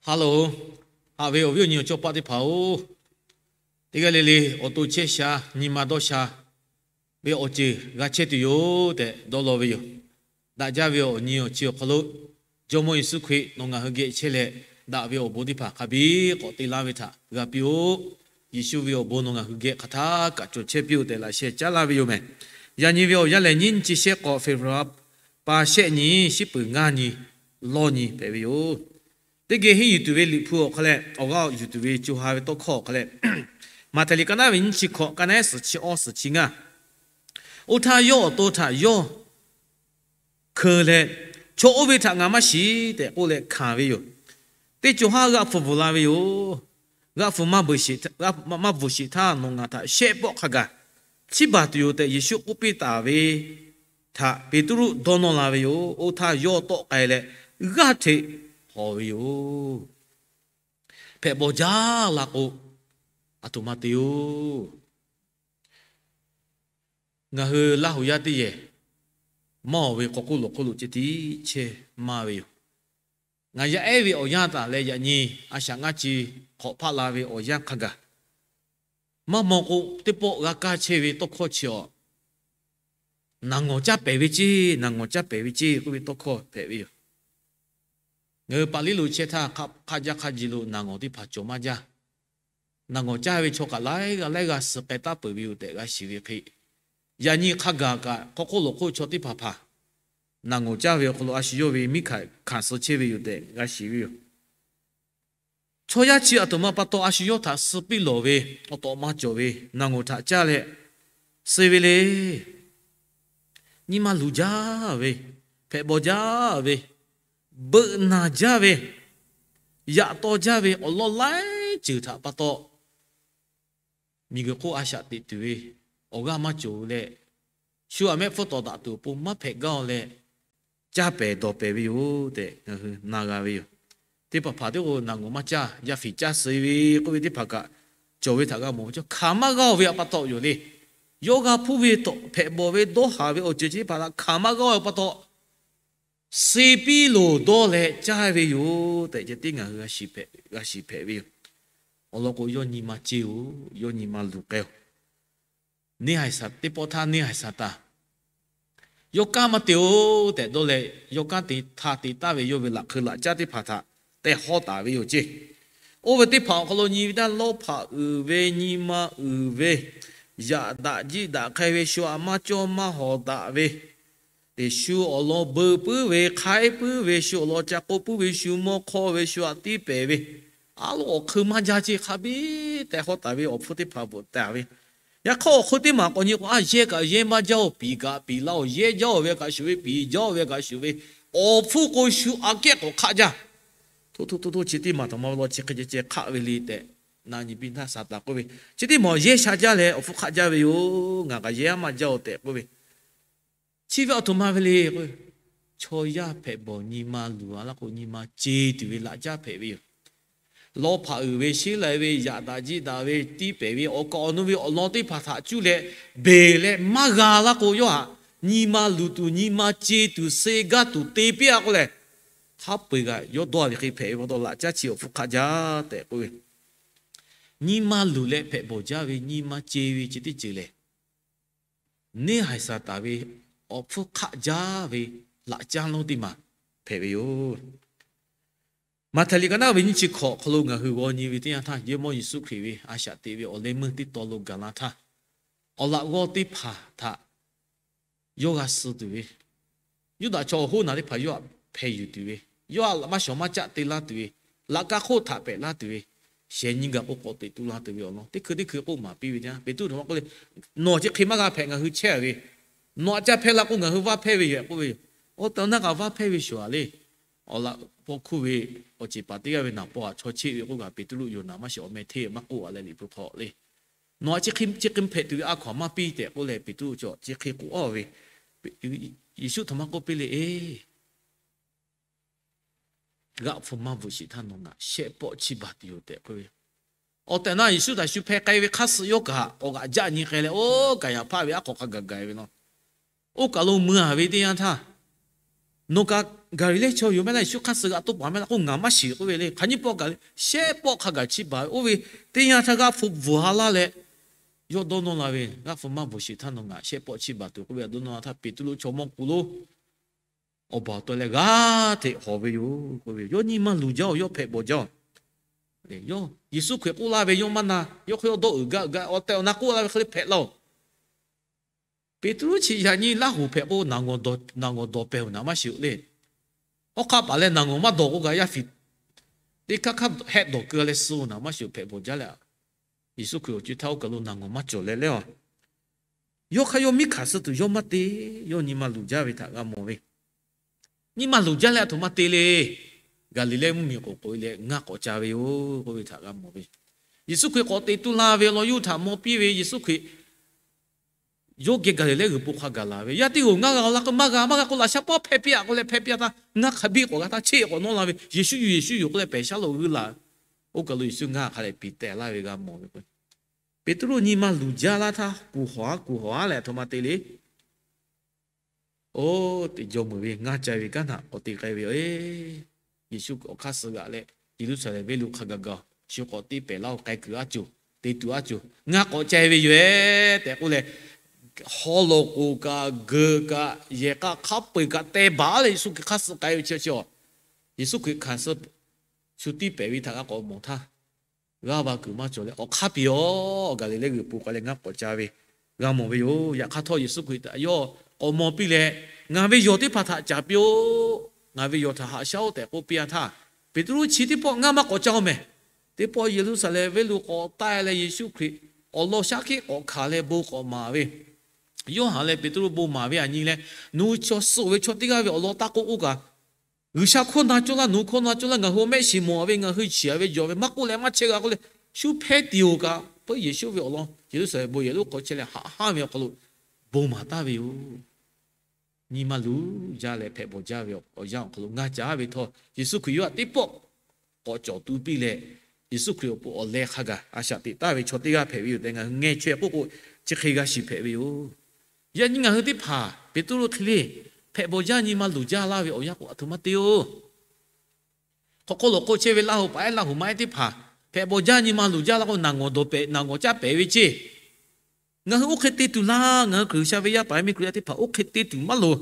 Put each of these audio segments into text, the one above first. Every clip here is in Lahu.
Hello, haꞈ ve awˬ viˉ awˬ nyi awˬ cawˇ paˆ teˇ hpaˍ-oˬ, teˇ g'aˇ le le awˬ to chehˇ sha, nyi ma dawˇ sha ve awˬ ceuˬ g'a chehˇ tuˬ yoˬ tehꞈ dawˇ law ve yoˬ. Daꞈ jaˇ ve awˬ nyi awˬ chi awˬ hk'aw lo, Jawˇmawˇ Yeˍsuˆ Hkriꞈ nawˬ ngaˬ hui geh chehˇ leh, daꞈ ve awˬ bon teˇ hpaˍ hk'a biˇ k'awꞈ te laˇ ve htaꞈ g'a piˇ-oˆ. Yeˍsuˆ ve awˬ bon nawˬ ngaˬ hui geh hk'aˬ htaˇ kaꞈ cawˬ chehˇ piˇ-oˆ tehꞈ laꞈ sheh caˉ laˇ ve yoˬ mehˬ. Yaꞈ nyi ve awˬ yanˇ lehˬ, nyiˇ nyi chi shehˆ k'awꞈ February pa shehˆ nyi, shiˉ peuˬ ngaˇ nyi, lawˇ nyi hpehꞈ ve yoˬ. Teˇ geh henˇ yuˬ tuˬ ve Liꞈ hpu awˬ hk'aw leh awˬ g'aˇ yuˬ tuˬ ve co ha ve tawˇ hkawˇ awˬ hk'aw leh, Maꞈhtehˍ liꞈ ka naˉ ve nyiˇ chi hkawꞈ, ka naˉ suhˍ chi awˇ suhˍ chi ngaˇ, oˇ htaˇ yawˇ awˬ to htaꞈ yawˇ hkeu leh, Chaw oˇ ve htaꞈ ngaˬ maˇ shiˍ tehꞈ k'oˆ leh hkanˍ ve yoˬ. Teˇ co ha g'aˆ hpu bvuhˬ la ve yoˬ. G'aˆ hpu maˇ bvuhˬ sheˍ htaˇ nawˬ ngaˬ htaꞈ shehˆ pawˆ hk'a gaˬ chiˇ baˬ tuˬ yoˬ tehꞈ Yeˍsuˆ k'oˆ piˇ taˍ ve htaꞈ Peˍtruˆ dawˇ nawˇ la ve yoˬ. Oˇ htaˇ yawˇ tawˆ k'ai leh g'aˇ hteꞈ hawˍ ve yoˬ. Hpehꞈ bawˬ jaˇ la k'o, aˬ htoꞈ ma te-oˬ? Ngaˬ hui Laˇ huˍ yaˇ teˇ yehˬ maˇ awˬ ve k'awꞈ k'oˆ lawˬ hk'oˆ lo ceh tiˉ chehˇ maˇ ve yoˬ. Ngaˬ yaˇ ehˉ ve awˬ yanˇ taˍ leh yaꞈ nyi a shaꞈ ngaˇ ci hk'awꞈ hpaˆ la ve awˬ yanˇ hk'a gaˬ, maˇ maw k'o, teˇ pawˆ g'a kaˇ chehˇ ve tawˇ hkawˇ chi awˬ, naˍ ngawˬ caˇ pehˍ ve ceˇ, naˍ ngawˬ caˇ pehˍ ve ceˇ k'oˆ ve tawˇ hkawˇ hpehꞈ ve yoˬ. Ngaˬ hui paˍ liˇ lo chehˇ htaˇ, hk'aˆ jaˇ hk'aˆ ji lo naˍ ngawˬ teˇ hpaˍ cawˬ maˇ jaˇ. Naˍ ngawˬ caˇ ve chaw kaꞈ laiˉ g'aˇ laiˉ g'aˇ suh k'ai taˉ peuˬ ve yoˬ tehꞈ g'a shiˍ ve hk'e, yaꞈ nyi hk'a gaˬ kaꞈ k'awꞈ k'oˆ lawˬ hk'oˆ chaw teˇ hpaˍ hpaˍ naˍ ngawˬ caˇ ve awˬ hk'aw lo a shu yawˇ ve miˉ hkanˍ suh chehˇ ve yoˬ tehꞈ g'a shiˍ ve yoˬ. Chaw yaˇ chi aˬ htoꞈ ma pa taw a shu yawˇ htaꞈ suh piˇ lawˬ ve, awˬ tawꞈ ma cawˬ ve naˍ ngawˬ htaꞈ caˇ leh suh ve le. Nyi ma luˬ jaˇ ve, hpehꞈ bawˬ jaˇ ve, beuꞈ naˬ jaˇ ve, yaꞈ taw jaˇ ve awˬ lawn laiˉ ceuˬ htaꞈ pa taw, miˬguiˬ hk'oˆ a shaꞈ teꞈ tuˬ ve awˬ g'aˇ maˇ cawˬ leh, shu aꞈ mehˆ hpfuhˇ tawˍ daꞈ tuˬ awˬ pon maˇ hpehꞈ gaˇ-oˬ leh, caˇ pehˍ dawˬ pehˍ ve yoˬ tehꞈ ngaˬ hui na g'a ve yoˬ. Teˇ hpaˍ hpaˍ teˇ k'o naˍ ngawˬ maˇ caˇ, yaˇ fiˍ caˇ suh ve k'oˆ ve teˇ hpaˍ kaꞈ cawˬ ve htaꞈ g'a mawˬ ve, chaw hkanˍ maˇ g'aˇ-oˬ ve awˬ pa taw yoˬ le. Yawˇ g'a hpuˇ ve hpehꞈ bawˬ ve dawˇ haˍ ve awˬ ceuˬ chi teˇ hpaˍ htaꞈ hkanˍ maˇ g'aˇ-oˬ ve pa taw, suh piˇ loˬ dawˇ leh caˇ ve yoˬ tehꞈ ceh tiˉ ngaˬ hui g'a shiˍ hpehꞈ ve yoˬ. Awˬ lawn k'o, yawˇ nyi ma ce-oˬ, yawˇ nyi ma luˬ k'ai-oˬ. Neˇ haiˬ Saˍtanˍ teˇ pawˆ htaˇ neˇ haiˬ Saˍtanˍ yawˇ kanˉ maˇ te-oˬ tehꞈ dawˇ leh, yawˇ kanˉ te htaˇ te taˍ ve yawˇ ve laꞈ hk'eu laꞈ caˉ teˇ hpaˍ htaꞈ tehꞈ hawˉ taˍ ve yoˬ ceˇ. Oˇ ve teˇ hpaˍ awˬ hk'aw lo nyi ve htaˇ, lawˇ hpaꞈ uiˍ ve, nyi ma uiˍ ve, yaꞈ daꞈ jiˆ daꞈ hk'e ve, shu aꞈ maˇ cawˇ maˇ hawˍ daꞈ ve, shu awˬ lawn beu puiˉ ve, hk'aiˉ puiˉ ve, shu awˬ lawn ca k'oˆ puiˉ ve, shu mawˇ hk'awˇ ve, shu aꞈ tiˉ pehˍ ve, a lo awˬ hk'eun maˇ jaˇ ceˇ hk'a biˇ tehꞈ hawˉ taˍ ve awˬ hpfuhˇ teˇ hpaˍ bvuhꞈ taˍ ve. Yaꞈ hk'aˇ awˬ hk'eun teˇ maˬ k'awꞈ nyi k'o, a yehˇ kaꞈ yehˇ maˇ jaˇ-oˬ, piˍ kaꞈ piˍ laˇ-oˬ, yehˇ jaˇ-oˬ ve kaꞈ shuˍ ve, piˍ jaˇ-oˬ ve kaꞈ shuˍ ve, awˬ hpfuhˇ k'o shu aꞈ kehˉ k'awꞈ hk'aˆ jaˇ. Hto hto hto hto, chi teˇ maˬ htaꞈ ma ve law chi hk'e ceh ceh hk'aˆ ve le tehꞈ na nyi piˇ htaˇ, Saˍtanˍ k'oˆ ve, chi teˇ maˬ yehˇ sha jaˇ leh awˬ hpfuhˇ hk'aˆ jaˇ ve yoˬ. Ngaˬ kaꞈ yehˇ maˇ jaˇ-oˬ tehꞈ k'oˆ ve, chi ve aˬ htoꞈ ma ve le k'o, chaw yaˇ hpehꞈ bawˬ nyi ma luˬ-a laˇ k'o, nyi ma ce tuˬ ve laꞈ caˉ hpehꞈ ve yoˬ. Lawˇ hpaꞈ uiˍ ve, sheˉ lai ve, yaꞈ daꞈ jiˆ daꞈ ve, tiˉ pehˍ ve, awˬ kaˍ awˬ nu ve awˬ lawn teˇ hpaˍ htaꞈ cuˇ leh beˬ leh maˇ g'a laˇ k'o, yawˇ htaꞈ nyi ma luˬ tuˬ, nyi ma ce tuˬ, suh gaˇ tuˬ te piˇ-a k'oˆ lehˬ, hk'a peu-eˬ kaꞈ yawˇ dawˇ ve hk'e hpehꞈ ve pa taw, laꞈ caˉ chi awˬ hpfuhˇ hk'aˆ jaˇ tehꞈ k'oˆ ve, nyi ma luˬ leh hpehꞈ bawˬ jaˇ ve, nyi ma ce ve chi teˇ ceuˬ lehˬ, neˇ haiˬ Saˍtanˍ ve awˬ hpfuhˇ hk'aˆ jaˇ ve laꞈ caˉ lonˉ teˇ maˬ hpehꞈ ve yoˬ. Maꞈhtehˍ liꞈ ka naˉ ve nyiˇ chi hkawꞈ hk'aw lo ngaˬ hui g'aw nyi ve teˇ yanˇ htaˇ, Jawˇmawˇ Yeˍsuˆ Hkriꞈ ve a shaꞈ teꞈ ve awˬ leh meuˇ teˇ taw lo gaˬ la htaˇ, awˬ laꞈ g'awˇ teˇ hpaˍ htaꞈ yawˇ g'a suh tuˬ ve, Yuˇdaꞈ chaw awˬ hoˉ naˬ teˇ hpaˍ yawˇ htaꞈ hpeh yuˬ tuˬ ve, yawˇ htaꞈ maˇ shawˍ maˇ caˆ te laˇ tuˬ ve, laꞈ ka hk'oˆ htaꞈ pehꞈ laˇ tuˬ ve, shehˍ nyi gaˬ k'o k'awꞈ teꞈ tu la tuˬ ve awˬ lawn teˇ hkui teˇ hkui k'oˆ maˍ piˇ ve teˇ yanˇ, Peˍtruˆ htaꞈ maˇ k'oˆ le, Nawˬ chi hk'e maˇ g'a hpehꞈ, ngaˬ hui chehˇ ve, nawˬ aꞈ ca hpehˇ la k'o ngaˬ hui vaˇ hpehˇ ve yoˬ k'oˆ ve yoˬ. Awˬ tehˬ awˬ naˉ kaꞈ vaˇ hpehˇ ve shuˍ-a le. Awˬ laꞈ paw hkuˇ ve awˬ ceˬ paˍ teˇ g'aˇ ve naˍ paw aꞈ chaw cheˆ ve k'oˆ kaꞈ, Peˍtruˆ yoˬ naˍ maˇ shawˍ, awˬ meh hteˇ maˇ k'oˆ-a leh Liꞈ hpu hk'aw le. Nawˬ aꞈ chi hk'e chi hk'e hpehꞈ tuˬ ve a hkaw-anˬ maˇ piˇ tehꞈ k'oˆ leh, Peˍtruˆ chi hk'e k'oˆ-a ve, Yeˍsuˆ htaꞈ maˇ k'oˆ piˇ le, Eˬ, g'aˆ hpu maˇ bvuhꞈ sheˍ htaˇ nawˬ ngaˬ shehˆ pawˆ chiˇ baˬ tuˬ yoˬ tehꞈ k'oˆ ve. Awˬ tehˬ awˬ naˉ Yeˍsuˆ htaꞈ shu hpeh k'ai ve hk'aˇ suh yawˇ kaꞈ k'awꞈ g'aꞈ jaˆ nyi k'ai leh, oˇ Kaˍyaˍhpaˆ ve aˉ hk'aw hk'a gaˬ gaˬ ve law. Oˇ kaˬ lo mui-a ve teˇ yanˇ htaˇ, Nawˬ kaꞈ Gaˍliˍlehˇ chaw yoˬ mehˍ laˇ, Yeˍsuˆ hk'aˇ suh g'aꞈ toˇ paˍ mehˍ laˇ k'oˆ, ngaˬ maˇ shiˍ k'oˆ ve le. Hk'aˬ nyiˇ pawˆ kaꞈ le, shehˆ pawˆ hk'a gaˬ chiˇ baˬ ve oˇ ve teˇ yanˇ htaˇ g'aˇ hpu bvuhˬ ha laˇ leh, yawˇ dawˇ nawˇ la ve, G'aˇ hpu maˇ bvuhˬ sheˍ htaˇ nawˬ ngaˬ shehˆ pawˆ chiˇ baˬ tuˬ k'oˆ ve, a dawˇ nawˇ htaˇ Peˍtruˆ chaw mawˇ k'u lonˉ awˬ baˬ taw leh g'aˇ hteꞈ hawˬ ve yoˬ k'oˆ ve. Yawˇ nyi ma luˬ jaˇ-oˬ, yawˇ hpehꞈ bawˬ jaˇ-oˬ. Yawˇ Yeˍsuˆ Hkriꞈ k'oˆ laˇ ve yawˇ maˇ na, yawˇ hk'e yawˇ dawˇ uiˍ gaˇ uiˍ gaˇ awˬ tehˬ awˬ na k'oˆ laˇ ve hk'e le hpehꞈ laˇ-oˬ. Peˍtruˆ chi yaꞈ nyi Laˇ hoꞈ hpehꞈ k'o, naˬ ngawˬ dawˬ pehˬ-oˬ, naˍ maˇ shiˍ-oˬ le. Hawˉ hk'aˆ paˍ leh naˬ ngawˬ maˇ dawˬ k'oˆ kaꞈ, yaˇ fiˍ teˇ hkanˇ hk'a hehˆ dawˬ keu leh suh-oˬ, naˍ maˇ shiˍ-oˬ, hpehꞈ bawˬ jaˇ leh, Yeˍsuˆ Hkriꞈ awˬ co e htaˇ oˇ kaˬ lo naˬ ngawˬ maˇ cawˬ leh leh-a. Yawˇ hk'aˇ yawˇ miˉ hkanˍ suh tuˬ yawˇ maˇ te. Yawˇ nyi ma luˬ jaˇ ve htaꞈ g'a mawˬ ve. Nyi ma luˬ jaˇ leh aˬ htoꞈ ma te le. Gaˍliˍlehˇ mvuhˇmiˬ k'oˍ k'oꞈ e leh ngaˇ k'awꞈ ca ve yoˬ k'oˆ ve htaꞈ g'a mawˬ ve. Yeˍsuˆ Hkriꞈ k'awꞈ te tuˬ la ve awˬ lawn yawˇ hui htaꞈ mawˬ piˇ ve, Yeˍsuˆ Hkriꞈ yawˇ geh Gaˍliˍlehˇ g'uiˬ po hk'a gaˬ laˬ ve, Yaˇ teˇ g'aˇ ngaˇ g'a laˇ k'o, maˇ g'a, maˇ g'a k'oˆ laꞈ sha pawˆ hpehˇ piˇ-a k'oˆ leh hpehˇ piˇ-a htaˇ, ngaˇ hk'a biˇ k'awꞈ g'a htaˇ cheˇ k'awꞈ nawˇ la ve, Yeˍsuˆ yoˬ, Yeˍsuˆ yoˬ k'oˆ leh pehˬ shaˉ lo g'uiˇ laˬ. Oˇ kaˬ lo Yeˍsuˆ ngaˇ hk'a leh piˍ tehˍ laˇ ve g'a mawˬ ve k'o, Peˍtruˆ nyi ma luˬ jaˇ laˇ htaˇ, kuˬ hawˬ-a kuˬ hawˬ-a leh aˬ htoꞈ ma te le. Oˇ teꞈ jawˇ meuˍ ve ngaˇ ca ve kanˉ htaꞈ k'awꞈ te k'ai ve yoˬ. Yeˍsuˆ Hkriꞈ awˬ hk'aˇ suh g'aꞈ leh, Yeˍruˆsaˍlehnˍ venˇ lo hk'a gaˬ gaˬ shu k'awꞈ te pehˍ laˇ-oˬ, k'ai kuiˬ aˉ ceuˬ, te tuˬ aˉ ceuˬ, ngaˇ k'awꞈ ca ve yoˬ-e tehꞈ k'oˆ leh, haw loꞈ k'oˍ kaꞈ geuꞈ kaꞈ yehˬ k'a hk'a peu-eˬ kaꞈ teh baˬ leh Yeˍsuˆ Hkriꞈ hk'aˇ suh k'ai ve chi chi-a, Yeˍsuˆ Hkriꞈ hkanˍ suh shu tiˇ pehˍ ve htaꞈ g'a k'awꞈ mawˬ htaˇ, g'aˇ va kuiˬ maˇ cawˬ leh awˬ hk'aˇ piˇ-aˬ, Gaˍliˍlehˇ g'uiˬ po k'ai leh ngaˇ k'awꞈ ca ve g'a mawˬ ve yoˬ. Yaꞈ hk'aˇ htawˇ Yeˍsuˆ Hkriꞈ htaꞈ yawˇ k'awꞈ mawˬ piˇ leh, Ngaˬ ve yawˬ teˇ hpaˍ htaꞈ caˍ piˇ-oˆ, ngaˬ ve yawˬ htaꞈ haꞈ shaˉ-oˆ tehꞈ k'oˆ piˇ-a htaˇ, Peˍtruˆ chi teˇ pawˆ ngaˇ maˇ k'awꞈ ca-oˬ mehˍ. Teˇ pawˆ Yeˍruˆsaˍlehnˍ venˇ lo k'awꞈ taˆ-e leh Yeˍsuˆ Hkriꞈ awˬ lawn shaˉ hkiˆ k'awꞈ hkanˍ leh bon k'awꞈ maˍ ve, Yoˇhanˬ leh Peˍtruˆ bon maˍ ve aˬ nyi leh, Nawˬ hui chaw suh-oˬ ve chaw teˇ g'aˇ ve awˬ lawn taˇ k'oˆ k'oˆ kaꞈ, G'uiˬsha hkawˇ na cawˇ laˇ, nawˬ hui hkawˇ na cawˇ laˇ, ngaˬ hui awˬ mehˆ shiˍ mawˬ ve, ngaˬ hui shiˍ ve jawˬ ve maˇ k'oˆ leh maˇ chehˇ g'a k'oˆ leh, shu hpehˇ tiˍ-oˬ kaꞈ, peuˉ Yeˍsuˆ ve awˬ lawn Yeˍruˆsaˍlehnˍ bon yehˬ lonˉ hk'aw chehˇ leh haꞈ hanˉ ve awˬ hk'aw lo bon maˍ taˍ ve yoˬ. Nyi ma luˬ jaˇ leh hpehꞈ bawˬ jaˇ ve awˬ yanˇ awˬ hk'aw lo ngaˇ ca ve htawˇ, Yeˍsuˆ Hkriꞈ yawˇ htaꞈ teˇ pawˆ k'awꞈ cawˬ tu piˇ leh, Yeˍsuˆ Hkriꞈ awˬ pon awˬ leh hk'a gaˬ a shaꞈ teꞈ taˍ ve chaw teˇ g'aˇ hpehꞈ ve yoˬ tehꞈ ngaˬ hui ngeh chaweh k'oˆ k'o, chi hk'e g'a shiˍ hpehꞈ ve yoˬ. Yaꞈ nyi ngaˬ hui teˇ hpaˍ Peˍtruˆ hk'e le, hpehꞈ bawˬ jaˇ nyi ma luˬ jaˇ laˇ ve awˬ yanˇ k'o, aˬ htoꞈ ma te-oˬ. Hk'aw hk'aw lawˬ hk'aw chehˇ ve Laˇ hoꞈ paˍ ehˉ Laˇ hoꞈ ma ehˉ teˇ hpaˍ hpehꞈ bawˬ jaˇ nyi ma luˬ jaˇ laˇ k'o, naˬ ngawˬ dawˬ pehˍ, naˬ ngawˬ caˇ pehˍ ve ceˇ. Ngaˬ hui oˇ hk'e te tuˬ laˇ. Ngaˬ hui Hkriꞈ sha ve yaˇ paˍ yaˇ miˇ Hkriꞈ yaˇ teˇ hpaˍ oˇ hk'e te tuˬ maˇ loˍ.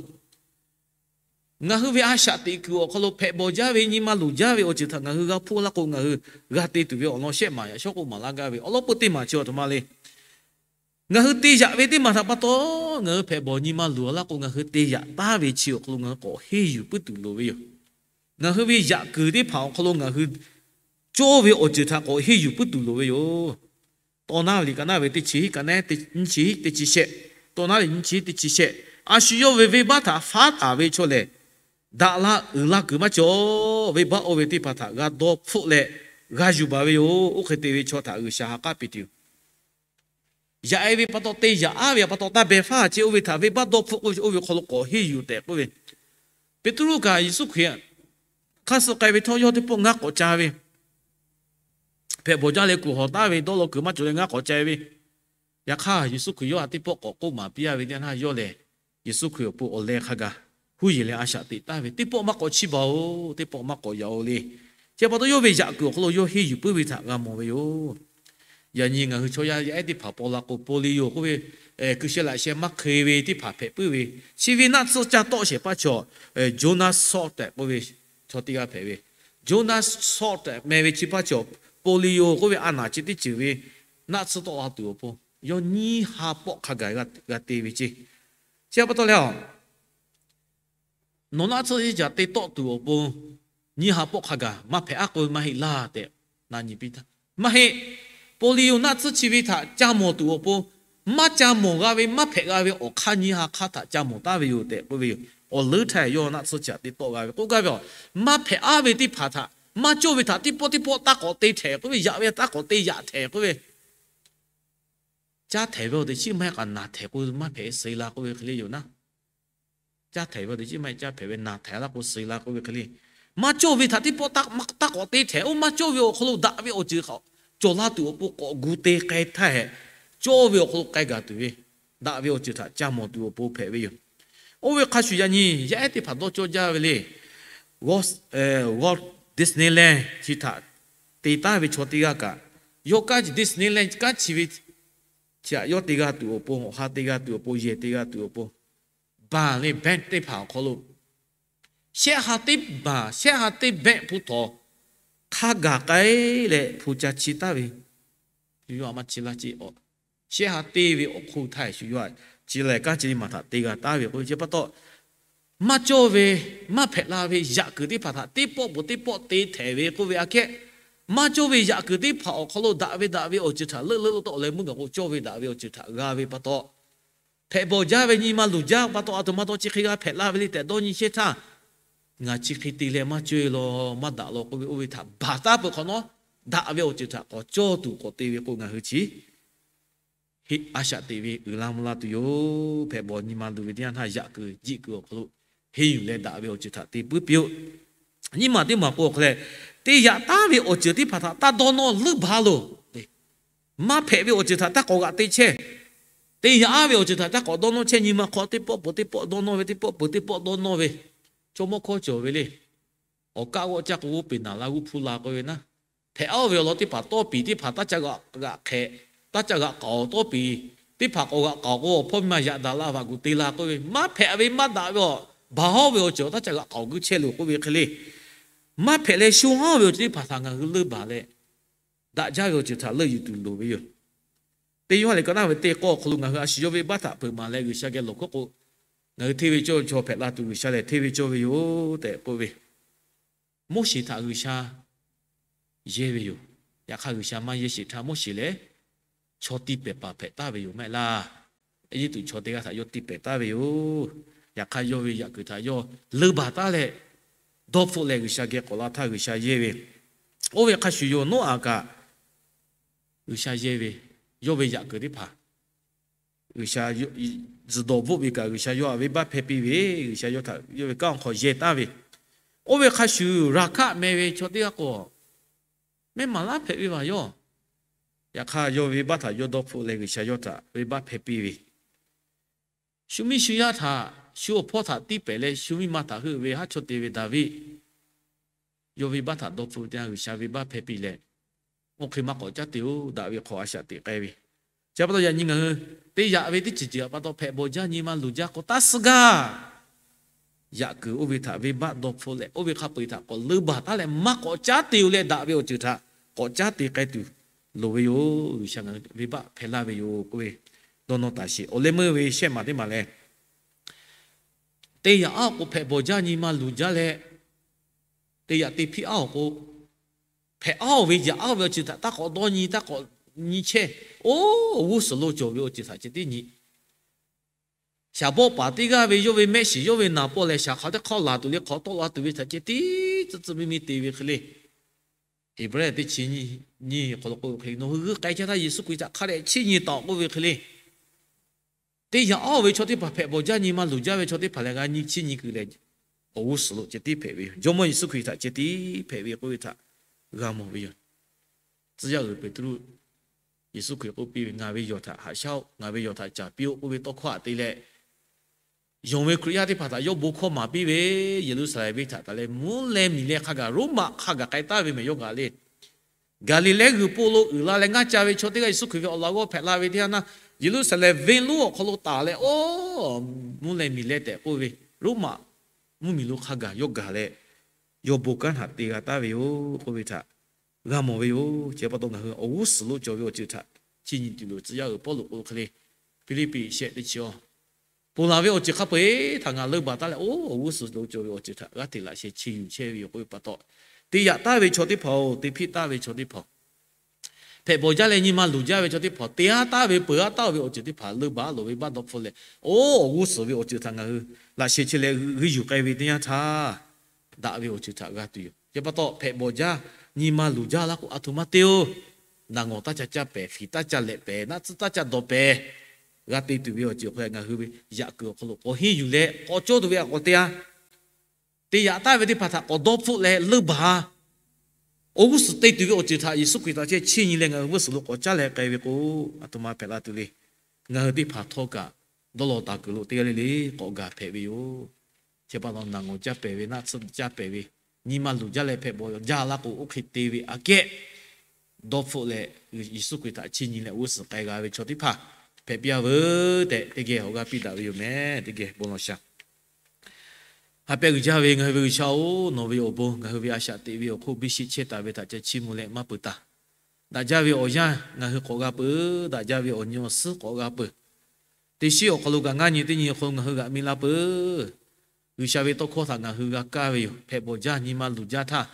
Ngaˬ hui ve a shaꞈ teꞈ kuiˬ awˬ hk'aw lo hpehꞈ bawˬ jaˇ ve nyi ma luˬ jaˇ ve awˬ ceuˬ htaꞈ ngaˬ hui g'a hpuˇ laˇ k'o, ngaˬ hui g'a te tuˬ ve awˬ lawn shehˆ maˬ yaꞈ shawˉ k'oˆ maˍ laˇ gaˇ ve awˬ lawn peu teˇ maˬ chi aˬ htoꞈ ma le. Ngaˬ hui te yaꞈ ve teˇ maˬ htaꞈ pa taw, ngaˬ hui hpehꞈ bawˬ nyi ma luˬ laˇ k'o, ngaˬ hui te yaꞈ taˍ ve chi awˬ hk'aw lo ngaˬ hui k'awꞈ henˇ yuˬ puiˉ tuˬ loˍ ve yoˬ. Ngaˬ hui ve yaꞈ kuiˬ teˇ hpaˍ awˬ hk'aw lo ngaˬ hui cawˇ ve awˬ ceuˬ htaꞈ k'awꞈ henˇ yuˬ puiˉ tuˬ loˍ ve yoˬ. Tawˇ naˉ ve liꞈ ka naˉ ve teˇ chi hiˉ ka naˉ, teˇ chi hiˉ teˇ chi shehˆ, tawˇ naˉ ve nyiˇ chi hiˉ teˇ chi shehˆ. A shu yawˇ ve venˇbaˆ htaꞈ faˉ taˍ ve chaw lehˬ, daꞈ la uiˍ la kuiˬ maˇ cawˬ. Venˇbaˆ oˇ ve teˇ hpaˍ htaꞈ g'a dawˇ hpfuhˆ leh g'a yuˬ baˬ ve yoˬ. Oˇ hk'e te ve chaw htaꞈ G'uiˬsha ha k'aˉ piˇ tuˬ yoˬ. Yaꞈ e ve pa taw te yaꞈ aˉ ve pa taw taˇ beh faˉ ce, oˇ ve htaꞈ venˇbaˆ dawˇ hpfuhˆ k'oˆ ve, oˇ ve hk'aw lo k'awꞈ henˇ yuˬ tehꞈ k'oˆ ve, Peˍtruˆ kaꞈ Yeˍsuˆ Hkriꞈ hk'aˇ suh k'ai ve htawˇ yawˇ teˇ pawˆ ngaˇ k'awꞈ ca ve, hpehꞈ bawˬ jaˇ leh kuˬ hawˬ taˍ ve dawˇ law kuiˬ maˇ cawˬ leh ngaˇ k'awꞈ ca ve. Yaꞈ hk'aˇ Yeˍsuˆ Hkriꞈ yawˇ htaꞈ teˇ pawˆ k'awꞈ k'oˆ maˍ piˇ-a ve teˇ yanˇ, yawˇ lehˬ Yeˍsuˆ Hkriꞈ awˬ pon awˬ leh hk'a gaˬ huˉ yeˬ leh a shaꞈ teꞈ taˍ ve, teˇ pawˆ maˇ k'awꞈ chiˇ baˬ-oˬ, teˇ pawˆ maˇ k'awꞈ yaꞈ-oˬ le. Chi pa taw yawˇ ve yaꞈ kuiˬ awˬ hk'aw lo yawˇ henˇ yuˬ puiˉ ve htaꞈ g'a mawˬ ve yoˬ. Yaꞈ nyi ngaˬ hui chaw yaˇ yaˇ ehˉ teˇ hpaˍ paw la k'o, polio k'oˆ ve, kuiˬ sheh laꞈ sheh maˇ hk'e ve teˇ hpaˍ hpehꞈ puiˉ ve, chi ve naˆ tsuhˇ ca tawˆ shehˍ hpaˇ chaw, Jonas Salk tehꞈ k'oˆ ve chaw teˇ g'aˇ hpehꞈ ve, Jonas Salk tehꞈ meh ve chi hpaˇ chaw, polio k'oˆ ve a naˬ chi teˇ ceuˬ ve naˆ tsuhˇ tawˆ la tuˬ awˬ pon yawˇ nyiˇ ha pawˆ hk'a gaˬ g'a te ve ceˇ. Chi pa taw leh, nawˬ naˆ tsuhˇ teˇ caꞈ te tawˆ tuˬ awˬ pon nyiˇ ha pawˆ hk'a gaˬ maˇ hpehꞈ aˉ k'oˆ ve maˇ heˆ laˇ tehꞈ na nyi piˇ htaˇ, maˇ heˆ. Polio naˆ tsuhˇ chi ve htaꞈ ca mawˬ tuˬ awˬ pon maˇ ca mawˬ g'a ve, maˇ hpehꞈ g'a ve awˬ hk'aˇ nyiˇ ha hk'aˇ htaꞈ ca mawˬ taˍ ve yoˬ tehꞈ k'oˆ ve yoˬ. Awˬ leuˉ htaˇ yawˇ naˆ tsuhˇ chi htaꞈ te tawˆ g'a ve k'oˆ gaˇ ve, maˇ hpehꞈ aˉ ve teˇ hpaˍ htaꞈ maˇ cawˇ ve htaꞈ teˇ pawˆ teˇ pawˆ taˇ k'awꞈ te htehꞈ k'oˆ ve, yaꞈ ve taˇ k'awꞈ te yaꞈ htehꞈ k'oˆ ve, caˇ htehꞈ ve awˬ teꞈ chiˉ maˇ heˆ k'aꞈ naˬ htehꞈ k'o maˇ hpehꞈ suh la k'oˆ ve hk'e le yoˬ naˉ. Caˇ htehꞈ ve awˬ teꞈ chiˉ maˇ heˆ, caˇ hpehꞈ ve naˬ htehꞈ laˇ k'o suh la k'oˆ ve hk'e le. Maˇ cawˇ ve htaꞈ teˇ pawˆ taˇ k'awꞈ te htehꞈ, oˇ maˇ cawˇ ve awˬ hk'aw lo daꞈ ve awˬ ceuˬ cawˬ la tuˬ awˬ pon k'awꞈ gu te k'ai htaˇ hehꞈ, cawˇ ve awˬ hk'aw lo k'ai gaˬ tuˬ ve, daꞈ ve awˬ ceuˬ htaꞈ ca mawˬ tuˬ awˬ pon hpehꞈ ve yoˬ. Oˇ ve hk'a shuˍ yaꞈ nyi yaˇ ehˉ teˇ hpaˍ dawˇ cawˇ jaˇ ve le. Walt Disneyland chi htaꞈ te taˍ ve chaw teˇ g'aˇ kaꞈ, yawˇ kanˉ chi Disneyland kanˉ chi ve chi htaꞈ yawˇ te g'a tuˬ awˬ pon, awˬ ha te g'a tuˬ awˬ pon, yehˬ te g'a tuˬ awˬ pon, baˬ leh bank teˇ hpaˍ awˬ hk'aw lo shehˆ ha teˇ baˬ, shehˆ ha teˇ bank hpu htaw hk'a gaˬ k'ai leh hpu ca chi taˍ ve, shu yawˇ a maˇ chi laˇ ce, shehˆ ha teˇ ve awˬ hk'oˆ htaˇ shu yawˇ a chi lehˬ kanˉ chi teˇ maˬ htaꞈ te g'a taˍ ve k'oˆ ve chi pa taw, maˇ cawˇ ve, maˇ hpehꞈ la ve yaꞈ kuiˬ teˇ hpaˍ htaꞈ teˇ pawˆ peuˬ teˇ pawˆ te htehꞈ ve k'oˆ ve aꞈ kehˉ, maˇ cawˇ ve yaꞈ kuiˬ teˇ hpaˍ awˬ hk'aw lo daꞈ ve daꞈ ve awˬ ceuˬ htaꞈ leuˆ leuˆ lo tawˆ leh mvuhˇ gaˬ k'o cawˇ ve daꞈ ve awˬ ceuˬ htaꞈ g'a ve pa taw, hpehꞈ bawˬ jaˇ ve nyi ma luˬ jaˇ pa taw, a htoꞈ ma taw chi hk'e g'a hpehꞈ la ve le tehꞈ dawˇ nyi chehˇ htaˇ, ngaˬ chi hk'e te leh maˇ cawˇ law, maˇ daꞈ law k'oˆ ve oˇ ve htaꞈ baˬ taˉ peuˬ hk'awꞈ nawˉ, daꞈ ve awˬ ceuˬ htaꞈ k'awꞈ cawˇ tuˬ k'awꞈ te ve k'o, ngaˬ hui chi a shaꞈ teꞈ ve uiˍ la mvuh la tuˬ yoˬ. Hpehꞈ bawˬ nyi ma luˬ ve teˇ yanˇ htaˇ yaꞈ kuiˬ jiˆ kuiˬ awˬ hk'aw lo henˇ yuˬ leh daꞈ ve awˬ ceuˬ htaꞈ te puiˉ piˇ-oˆ. Nyiˇ maˬ teˇ maˬ k'o awˬ hk'aw leh, te yaꞈ taˉ ve awˬ ceuˬ teˇ hpaˍ htaꞈ taˇ dawˇ nawˇ leuˆ baˬ loˬ. Maˇ hpehꞈ ve awˬ ceuˬ htaꞈ taˇ k'awꞈ g'aꞈ te chehˇ. Te yaꞈ aˉ ve awˬ ceuˬ htaꞈ taˇ k'awꞈ dawˇ nawˇ chehˇ. Nyi ma hk'aw teˇ pawˆ peuˬ teˇ pawˆ dawˇ nawˇ ve, teˇ pawˆ peuˬ teˇ pawˆ dawˇ nawˇ ve, chaw mawˇ hkawˇ cawˬ ve le. Awˬ kaˆ g'awˆ caˇ k'o g'oˇ peˬ naˍ la g'uˇ hpuˇ la k'oˆ ve naˉ, hpehꞈ aˉ ve awˬ lawn teˇ hpaˍ tawˇ piˍ teˇ hpaˍ taˇ ca g'aꞈ hk'ehꞈ, taˇ ca g'aꞈ k'aoˍ tawˇ piˍ teˇ hpaˍ k'awꞈ g'aꞈ k'aoˍ k'o, awˬ hpawˇ miˇ ma yaꞈ daꞈ la vaꞈ kuˬ te la k'oˆ ve, maˇ hpehꞈ ve maˇ daꞈ ve awˬ baˬ hawˉ ve awˬ ceuˬ taˇ ca g'aꞈ k'aoˍ g'uˇ chehˇ loˬ k'oˆ ve hk'e le. Maˇ hpehꞈ leh sho haˉ ve awˬ ceuˬ teˇ hpaˍ htaꞈ ngaˬ hui leuˆ baˬ leh, daꞈ jaˇ ve awˬ ceuˬ htaꞈ leuˆ yuˬ tuˬ loˍ ve yoˬ. Teˇ Yoˇhanˬ lehˬ ka naˉ ve teˇ k'awˇ awˬ hk'aw lo ngaˬ hui a shu yawˇ ve baˆ htaꞈ peuˬ maˍ leh G'uiˬsha geh lawˬ hkawˇ k'o, ngaˬ hui hteˇ ve cawˇ ve chaw hpehꞈ la tuˬ G'uiˬsha lehˬ hteˇ ve cawˇ ve yoˬ tehꞈ k'oˆ ve. Moˉseˍ htaꞈ G'uiˬsha yehˇ ve yoˬ. Yaꞈ hk'aˇ G'uiˬsha maˇ yehˇ sheˍ htaˇ Moˉseˍ lehˬ chaw tiˇ pehˍ paˍ hpehꞈ taˍ ve yoˬ maˇ heˆ laˇ. Eˇjiˇtuꞈ chaw teˇ g'aˇ htaꞈ yawˇ tiˇ pehˍ taˍ ve yoˬ. Yaꞈ hk'aˇ yawˇ ve yaꞈ kuiˬ htaꞈ yawˇ leuˆ baˬ taˉ leh, dawˇ hpfuhˆ leh G'uiˬsha geh k'awꞈ la htaˇ G'uiˬsha yehˇ ve. Oˇ ve hk'a shuˍ yoˬ, Noˉaꞈ kaꞈ G'uiˬsha yehˇ ve, yawˇ ve yaꞈ kuiˬ teˇ hpaˍ G'uiˬsha zuhˬ dawˬ bvuhˆ ve kaꞈ G'uiˬsha yawˇ htaꞈ venˇbaˆ hpehˇ piˇ ve, G'uiˬsha yawˇ htaꞈ yawˇ ve kanˉ awˬ hk'aw yehˇ taˍ ve. Oˇ ve hk'a shuˍ Raˍhkaˆ meh ve chaw teˇ g'aˇ k'o, mehˆ maˍ laˉ hpehꞈ ve vaˬ yawˇ. Yaꞈ hk'aˇ yawˇ ve venˇbaˆ htaꞈ yawˇ dawˇ hpfuhˆ leh G'uiˬsha yawˇ htaꞈ venˇbaˆ hpehˇ piˇ ve. Shu miˇ shu yaˇ htaꞈ, shu awˬ hpawˇ htaꞈ tiˇ pehˍ leh shu miˇ ma htaꞈ heuˆ ve haˉ chaw te ve Daˍviˆ, yawˇ ve venˇbaˆ htaꞈ dawˇ hpfuhˆ ve teˇ yanˇ G'uiˬsha venˇbaˆ hpehˇ piˇ leh, oˇ hk'e maˇ k'awꞈ caˉ te-oˬ, daꞈ ve hk'aw a shaꞈ teꞈ k'ai ve. Chi pa taw yaꞈ nyi ngaˬ hui te yaꞈ ve teˇ ceuˬ ceuˬ pa taw hpehꞈ bawˬ jaˇ nyi ma luˬ jaˇ k'o taˇ suh gaˇ. Yaꞈ kuiˬ oˇ ve htaꞈ venˇbaˆ dawˇ hpfuhˆ leh oˇ ve hk'a peu-eˬ htaꞈ k'awꞈ leuˆ baˬ taˉ leh maˇ k'awꞈ caˉ te-oˬ leh daꞈ ve awˬ ceuˬ htaꞈ k'awꞈ caˉ te k'ai tuˬ loˍ ve yoˬ. G'uiˬsha ngaˬ hui venˇbaˆ hpehˇ laˇ ve yoˬ k'oˆ ve dawˇ nawˇ taˍ sheˍ. Awˬ leh meuˇ ve shehˆ maˬ teˇ maˬ lehˬ, te yaꞈ aˉ awˬ k'o hpehꞈ bawˬ jaˇ nyi ma luˬ jaˇ leh, te yaꞈ te hpiˇ aˉ awˬ k'o, hpehꞈ aˉ-oˬ ve yaꞈ aˉ ve awˬ ceuˬ htaꞈ taˇ k'awꞈ dawˇ nyi, taˇ k'awꞈ nyi chehˇ. Oˇ, awˬ g'uˇ suhˍ lo cawˬ ve awˬ ceuˬ htaꞈ ceh tiˉ nyi. Shaˍ bawˆ paˍ teˇ g'aˇ ve yawˇ ve mehˆ shiˍ yawˇ ve naˍ paw lehˬ, shaˍ hk'aˬ teˇ hk'awˇ laˬ tuˬ le hk'awꞈ tawˆ la tuˬ ve htaꞈ ceh tiˉ tcuh tcuh miˇ miˇ te ve hk'e le. Heˍbrehˇ teˇ chi nyiˇ awˬ hk'aw lo k'oˆ ve hk'e le, nawˬ hui g'uiˇ k'ai chehˇ htaˇ Yeˍsuˆ Hkriꞈ htaꞈ hk'a dehꞈ chiˇ nyi taˍ-oꞈ k'oˆ ve hk'e le. Te yaꞈ aˉ-oˬ ve chaw teˇ hpaˍ hpehꞈ bawˬ jaˇ nyi ma luˬ jaˇ ve chaw teˇ hpaˍ lehˬ, g'a nyi chiˇ nyi kuiˬ leh, awˬ g'uˇ suhˍ lo ceh tiˉ hpehꞈ ve yoˬ. Jawˇmawˇ Yeˍsuˆ Hkriꞈ htaꞈ ceh tiˉ hpehꞈ ve k'oˆ ve htaꞈ g'a mawˬ ve yoˬ. Tcuh yaˇ uiˍ Peˍtruˆ, Yeˍsuˆ Hkriꞈ k'oˆ piˇ ve, Ngaˬ ve yawˬ htaꞈ haꞈ shaˉ-oˆ, ngaˬ ve yawˬ htaꞈ caˍ piˇ-oˆ k'oˆ ve tawˇ hkawˇ htaꞈ te leh, yonˍ ve Hkriꞈ yaˇ teˇ hpaˍ htaꞈ yawˇ bon hkawˇ maˍ piˇ ve, Yeˍruˆsaˍlehnˍ venˇ htaꞈ taˍ leh mvuhˇ leh miˬ leh hk'a gaˬ, Roˉmaꞈ hk'a gaˬ k'ai taˍ ve mehˬ yawˇ gaˬ le. Gaˍliˍlehˇ g'uiˬ po lo uiˍ la leh ngaˇ ca ve chaw teˇ g'aˇ Yeˍsuˆ Hkriꞈ ve awˬ laꞈ g'awˇ hpehꞈ la ve teˇ yanˇ, Yeˍruˆsaˍlehnˍ venˇ lonˉ awˬ hk'aw lo taˍ leh, oˇ, mvuhˇ leh miˬ leh tehꞈ k'oˆ ve, Roˉmaꞈ mvuhˇmiˬ lo hk'a gaˬ yawˇ gaˬ leh, yawˇ bon kanˉ htaꞈ te g'a taˍ ve yoˬ k'oˆ ve htaꞈ g'a mawˬ ve yoˬ. Chi pa taw ngaˬ hui awˬ g'uˇ suhˍ lo cawˬ ve awˬ ceuˬ htaꞈ chiˇ nyi tuˬ loˍ. Tcuh yaˇ uiˍ Pawˇluꞈ k'oˆ ve hk'e le, Hpiˇliˇpiˆ shehˆ teˇ chi awˬ, ponˬ laˬ ve awˬ ceuˬ hk'a peu-eˬ htaꞈ ngaˬ leuˆ baˬ taˉ leh, oˇ, awˬ g'uˇ suhˍ lo cawˬ ve awˬ ceuˬ htaꞈ g'aˇ hteꞈ laꞈ sheh chiˇ yuˬ chehˇ ve yoˬ k'oˆ ve pa taw, te yaꞈ taˍ ve chaw teˇ hpaˍ-oˬ, te hpiˇ taˍ ve chaw teˇ hpaˍ, hpehꞈ bawˬ jaˇ leh nyi ma luˬ jaˇ ve chaw teˇ hpaˍ, te aˉ taˍ ve peuˬ aˉ taˍ ve awˬ ceuˬ teˇ hpaˍ leuˆ baˬ loˍ ve venˇbaˆ dawˇ hpfuhˆ leh, oˇ, awˬ g'uˇ suhˍ ve awˬ ceuˬ htaꞈ ngaˬ hui laꞈ sheh chehˇ leh g'uiˇ yuˬ k'ai ve teˇ yanˇ htaˇ, daꞈ ve awˬ ceuˬ htaꞈ g'a tuˬ yoˬ. Chi pa taw hpehꞈ bawˬ jaˇ nyi ma luˬ jaˇ laˇ k'o, a htoꞈ ma te-oˬ, naˬ ngawˬ taˇ ca caˇ pehˍ, hkiˬ taˇ ca lehꞈ pehˍ, naˆ tcuhˇ taˇ ca dawˬ pehˍ, g'a te tuˬ ve awˬ ceuˬ awˬ hk'aw lo ngaˬ hui ve yaꞈ kuiˬ awˬ hk'aw lo k'awꞈ henˇ yuˬ leh k'awꞈ cawˇ tuˬ ve a k'awꞈ te-a. Te yaꞈ taˍ ve teˇ hpaˍ htaꞈ k'awꞈ dawˇ hpfuhˆ leh leuˆ baˬ-a. Awˬ g'uˇ suhˍ te tuˬ ve awˬ ceuˬ htaꞈ Yeˍsuˆ Hkriꞈ htaꞈ ceh chiˇ nyi leh ngaˬ hui g'uˇ suhˍ lo k'awꞈ caˉ leh k'ai ve k'o, a htoꞈ ma hpehꞈ la tuˬ le. Ngaˬ hui teˇ hpaˍ htawˇ kaꞈ dawˇ law taˍ kuiˬ lo teˇ g'aˇ le le k'awꞈ gaˬ hpehꞈ ve yoˬ. Chi pa taw naˬ ngawˬ caˇ pehˍ ve, naˆ tsuhˇ caˇ pehˍ ve, nyi ma luˬ jaˇ leh hpehꞈ bawˬ jaˇ laˇ k'o, oˇ hk'e te ve aꞈ kehˉ dawˇ hpfuhˆ leh Yeˍsuˆ Hkriꞈ htaꞈ chiˇ nyi leh g'uˇ suhˍ k'ai g'a ve chaw teˇ hpaˍ hpehꞈ piˇ-a veuˬ tehꞈ teˇ geh awˬ g'aˇ piˇ daꞈ ve yoˬ meh. Teˇ geh bon lawˬ shaˍ. Ha pehˇ g'uiˬ jaˇ ve ngaˬ hui ve G'uiˬsha-oˬ, nawˬ ve awˬ bon ngaˬ hui ve a shaꞈ teꞈ ve awˬ hk'oˆ biˇ sheˆ chehˇ taˍ ve htaꞈ ca chiˇ mvuh leh maˇ peuˬ taˍ. Daꞈ jaˇ ve awˬ yanˇ ngaˬ hui k'awꞈ g'a peuˬ. Daꞈ jaˇ ve awˬ nyi awˬ suhˉ k'awꞈ g'a peuˬ. Teˇ shiˉ awˬ hk'aw lo kaꞈ ngaˇ nyi teˇ nyi awˬ hk'aw lo ngaˬ hui g'aꞈ mi la peuˬ. G'uiˬsha ve tawˇ hkawˇ htaꞈ ngaˬ hui g'a kaˇ ve yoˬ. Hpehꞈ bawˬ jaˇ, nyi ma luˬ jaˇ htaˇ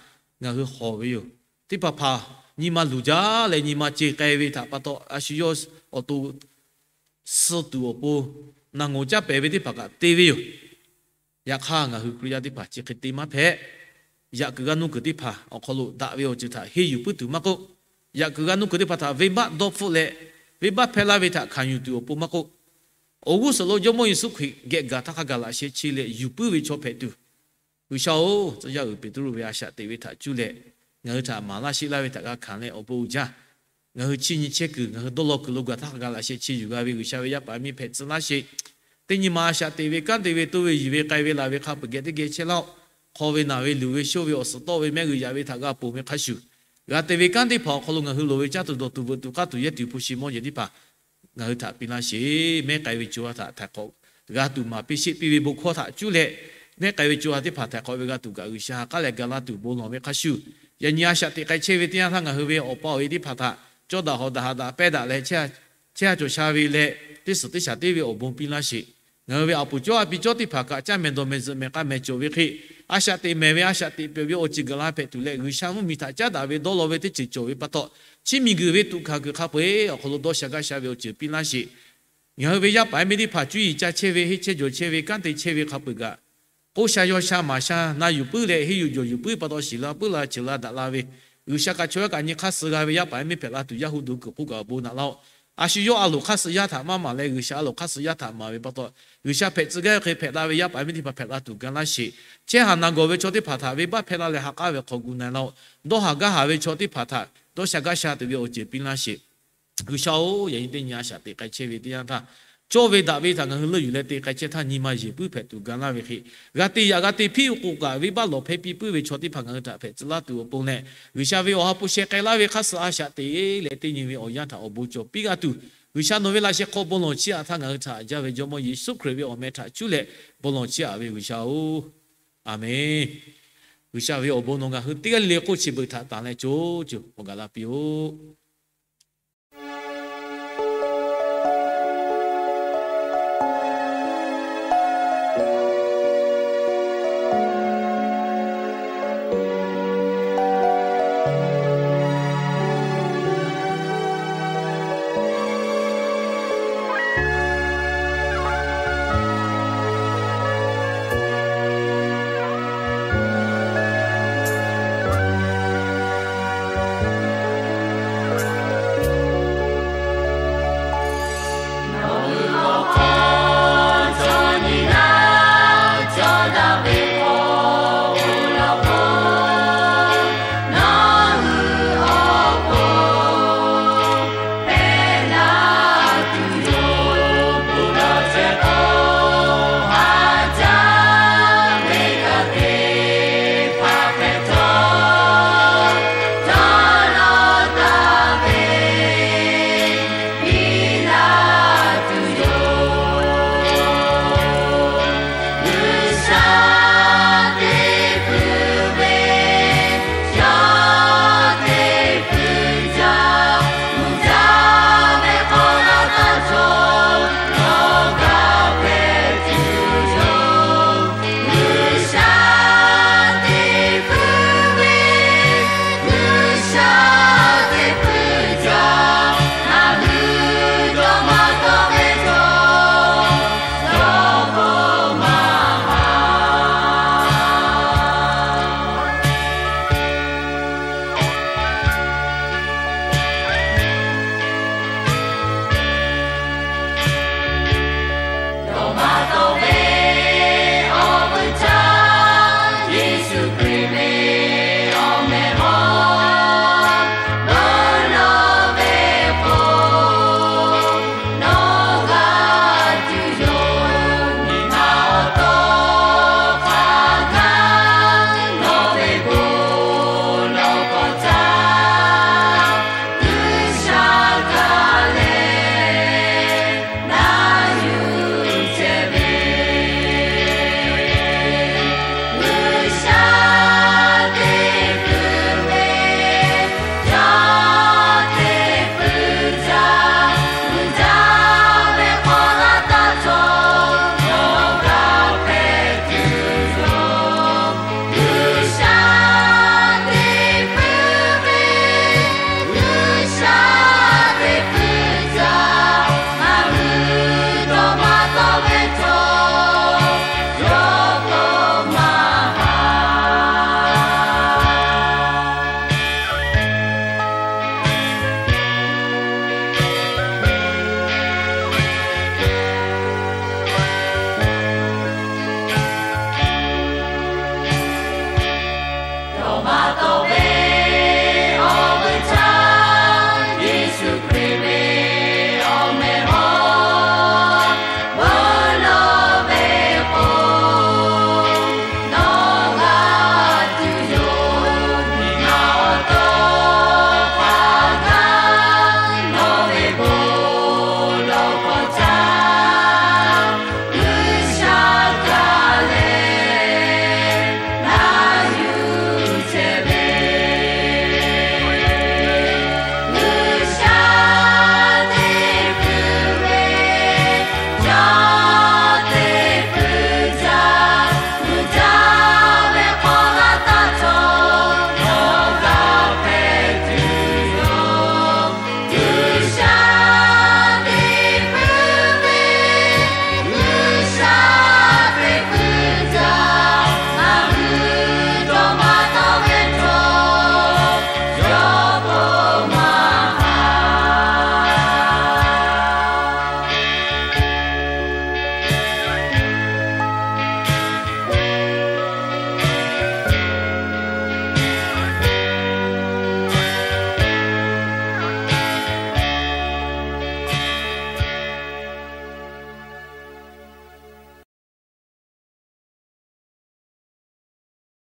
ngaˬ hui hawˬ ve yoˬ. Teˇ hpaˍ hpaˍ nyi ma luˬ jaˇ leh nyi ma ce k'ai ve htaꞈ pa taw, a shu yawˇ awˬ to suh tuˬ awˬ pon naˬ ngawˬ caˇ pehˍ ve teˇ hpaˍ kaꞈ te ve yoˬ. Yaꞈ hk'aˇ, ngaˬ hui Hkriꞈ yaˇ teˇ hpaˍ chi hk'e te maˇ hpehꞈ. Yaꞈ kuiˬ g'a nuˇ kuiˬ teˇ hpaˍ awˬ hk'aw lo daꞈ ve awˬ ceuˬ htaꞈ henˇ yuˬ puiˉ tuˬ maˇ k'oˆ, yaꞈ kuiˬ g'a nuˇ kuiˬ teˇ hpaˍ htaꞈ venˇbaˆ dawˇ hpfuhˆ leh venˇbaˆ hpehˇ laˇ ve htaꞈ hkanˍ yuˬ tuˬ awˬ pon maˇ k'oˆ, awˬ g'uˇ suhˍ lo Jawˇmawˇ Yeˍsuˆ Hkriꞈ geh gaˬ htaˇ hk'a gaˬ laꞈ sheh chi leh yuˬ puiˉ ve chaw hpehꞈ tuˬ, G'uiˬsha-oˬ, tcuh yaˇ uiˍ Peˍtruˆ ve a shaꞈ teꞈ ve htaꞈ cuˇ leh ngaˬ hui htaꞈ maˍ laˇ sheˆ laˇ ve htaꞈ g'a hkanˍ leh awˬ bon uiˍ jaˇ. Ngaˬ hui chiˇ nyi chehˇ kuiˬ, ngaˬ hui dawˇ law kuiˬ lo gaˬ htaˇ hk'a gaˬ laꞈ sheh chi yuˬ g'a ve G'uiˬsha ve yaˇ paˍ yaˇ miˇ hpehꞈ tcuh laˇ sheˍ. Teˇ nyi ma a shaꞈ teꞈ ve, kanˉ te ve, toˇ ve, yuˬ ve, k'ai ve, laˬ ve hk'a peuˬ geh teˇ geh chehˇ laˇ-oˆ. Hk'aw ve naˬ ve luˬ ve shoˇ ve awˬ suhˍ tawˆ ve mehˆ g'uiˬ yaꞈ ve htaꞈ g'a ponˬ ve hk'a shuˍ, g'a te ve kanˉ teˇ hpaˍ awˬ hk'aw lo ngaˬ hui loˍ ve caˇ tuˬ dawˬ tuˬ veuꞈ tuˬ k'aˇ tuˬ yehˇ tuˬ hpu shi mawˇ jehˬ teˇ hpaˍ ngaˬ hui htaꞈ piˇ laˇ sheˍ. Mehˉ k'ai ve co ha htaꞈ htaiˍ hk'awꞈ g'a tuˬ maˍ piˇ sheˆ piˇ ve bon hkawˇ htaꞈ cuˇ leh, mehˉ k'ai ve co ha teˇ hpaˍ htaiˍ hk'awꞈ ve g'a tuˬ kaꞈ G'uiˬsha ha k'aˉ leh ga laˇ tuˬ bon lawˬ ve hk'a shuˍ, yaꞈ nyi a shaꞈ teꞈ k'ai chehˇ ve teˇ yanˇ htaˇ ngaˬ hui ve awˬ pa awˬ e teˇ hpaˍ htaꞈ cawˇ daꞈ hawˍ daꞈ ha daꞈ pehˇ daꞈ leh chehˇ ha cawˬ sha ve leh teˇ suhˍ teˇ shaˍ teˇ ve awˬ bon piˇ laˇ sheˍ. Ngaˬ hui ve a poˍ cawˇ a pi cawˇ teˇ hpaˍ kaꞈ caˇ mehˍ dawˬ mehˍ zuhꞈ mehˍ k'a mehˍ cawˬ ve hk'e, a shaꞈ teꞈ mehˍ ve a shaꞈ teꞈ peuˬ ve awˬ ceuˬ gaˬ la hpehꞈ tuˬ leh G'uiˬsha mvuhˇmiˬ htaꞈ caˉ daꞈ ve dawˇ law ve teˇ ceuˬ cawˬ ve pa taw, chi miˬguiˬ ve tuꞈ hkanˍ kuiˬ hk'a peu-eˬ awˬ hk'aw lo dawˇ sha gaˇ sha ve awˬ ceuˬ piˇ laˇ sheˍ. Ngaˬ hui ve yaˇ paˍ yaˇ miˇ teˇ hpaˍ cuˇ yiˍ ca chehˇ ve, henˇ chehˇ jawˬ chehˇ ve, kanˉ te chehˇ ve hk'a peu-eˬ kaꞈ, k'oˆ sha yaw sha maˍ sha na yuˬ puiˉ leh henˇ yuˬ jawˬ yuˬ puiˉ pa taw shiˍ la puiˉ la ceuˬ la daꞈ la ve, G'uiˬsha kaꞈ chaw yaˇ kaꞈ nyi hk'aˇ suh g'a ve yaˇ paˍ yaˇ miˇ hpehꞈ la tuˬ yaˇ hu duˬ kuiˬ hk'oˆ kaꞈ awˬ bon naꞈ laˇ-oˆ. A shu yawˇ a loˍ hk'aˇ suh yaˇ htaꞈ maˇ maˍ leh G'uiˬsha a loˍ hk'aˇ suh yaˇ htaꞈ maˍ ve pa taw, G'uiˬsha hpehꞈ tcuh gaˇ ve hk'e hpehꞈ la ve yaˇ paˍ yaˇ miˇ teˇ hpaˍ hpehꞈ la tuˬ ga laˇ sheˍ. Chehˇ haˍ naˬ gawˬ ve chaw teˇ hpaˍ htaꞈ venˇbaˆ hpehˇ laˇ leh ha k'aˉ ve hk'aw gu na-e laˇ-oˆ. Dawˇ haˍ gaˇ haˍ ve chaw teˇ hpaˍ htaꞈ dawˇ sha gaˇ sha tuˬ ve awˬ ceuˬ piˇ laˇ sheˍ. G'uiˬsha-oˬ, yaꞈ nyi teˇ nyi a shaꞈ teꞈ k'ai chehˇ ve teˇ yanˇ htaˇ, cawˇ ve daꞈ ve htaꞈ ngaˬ hui leuˆ yuˬ leh te k'ai chehˇ htaˇ nyi ma yeˬ puiˉ hpehꞈ tuˬ ga laˇ ve hk'e, g'a te yaꞈ g'a te hpiˉ-oˬ k'o kaꞈ venˇbaˆ lawˬ hpehˇ piˇ puiˉ ve chaw teˇ hpaˍ ngaˬ hui htaꞈ hpehꞈ tcuh laˇ tuˬ awˬ pon leh, G'uiˬsha ve awˬ ha hpu sheh k'ai laˇ ve hk'aˇ suh a shaꞈ teꞈ leh teˇ nyi ve awˬ yanˇ htaꞈ awˬ bon cawˬ piˇ g'a tuˬ, G'uiˬsha nawˬ ve laꞈ sheh hk'aw bon lawˬ chiˇ aꞈ htaˇ ngaˬ hui htaꞈ jaˇ ve Jawˇmawˇ Yeˍsuˆ Hkriꞈ ve awˬ meh htaꞈ cuˇ leh bon lawˬ chiˇ aꞈ ve G'uiˬsha-oˬ, Aˍmenˍ. G'uiˬsha ve awˬ bon nawˬ ngaˬ hui teˇ g'aˇ le le hk'oˆ chi beuꞈ htaꞈ tanˬ leh co co awˬ gaˬ la piˇ-oˆ.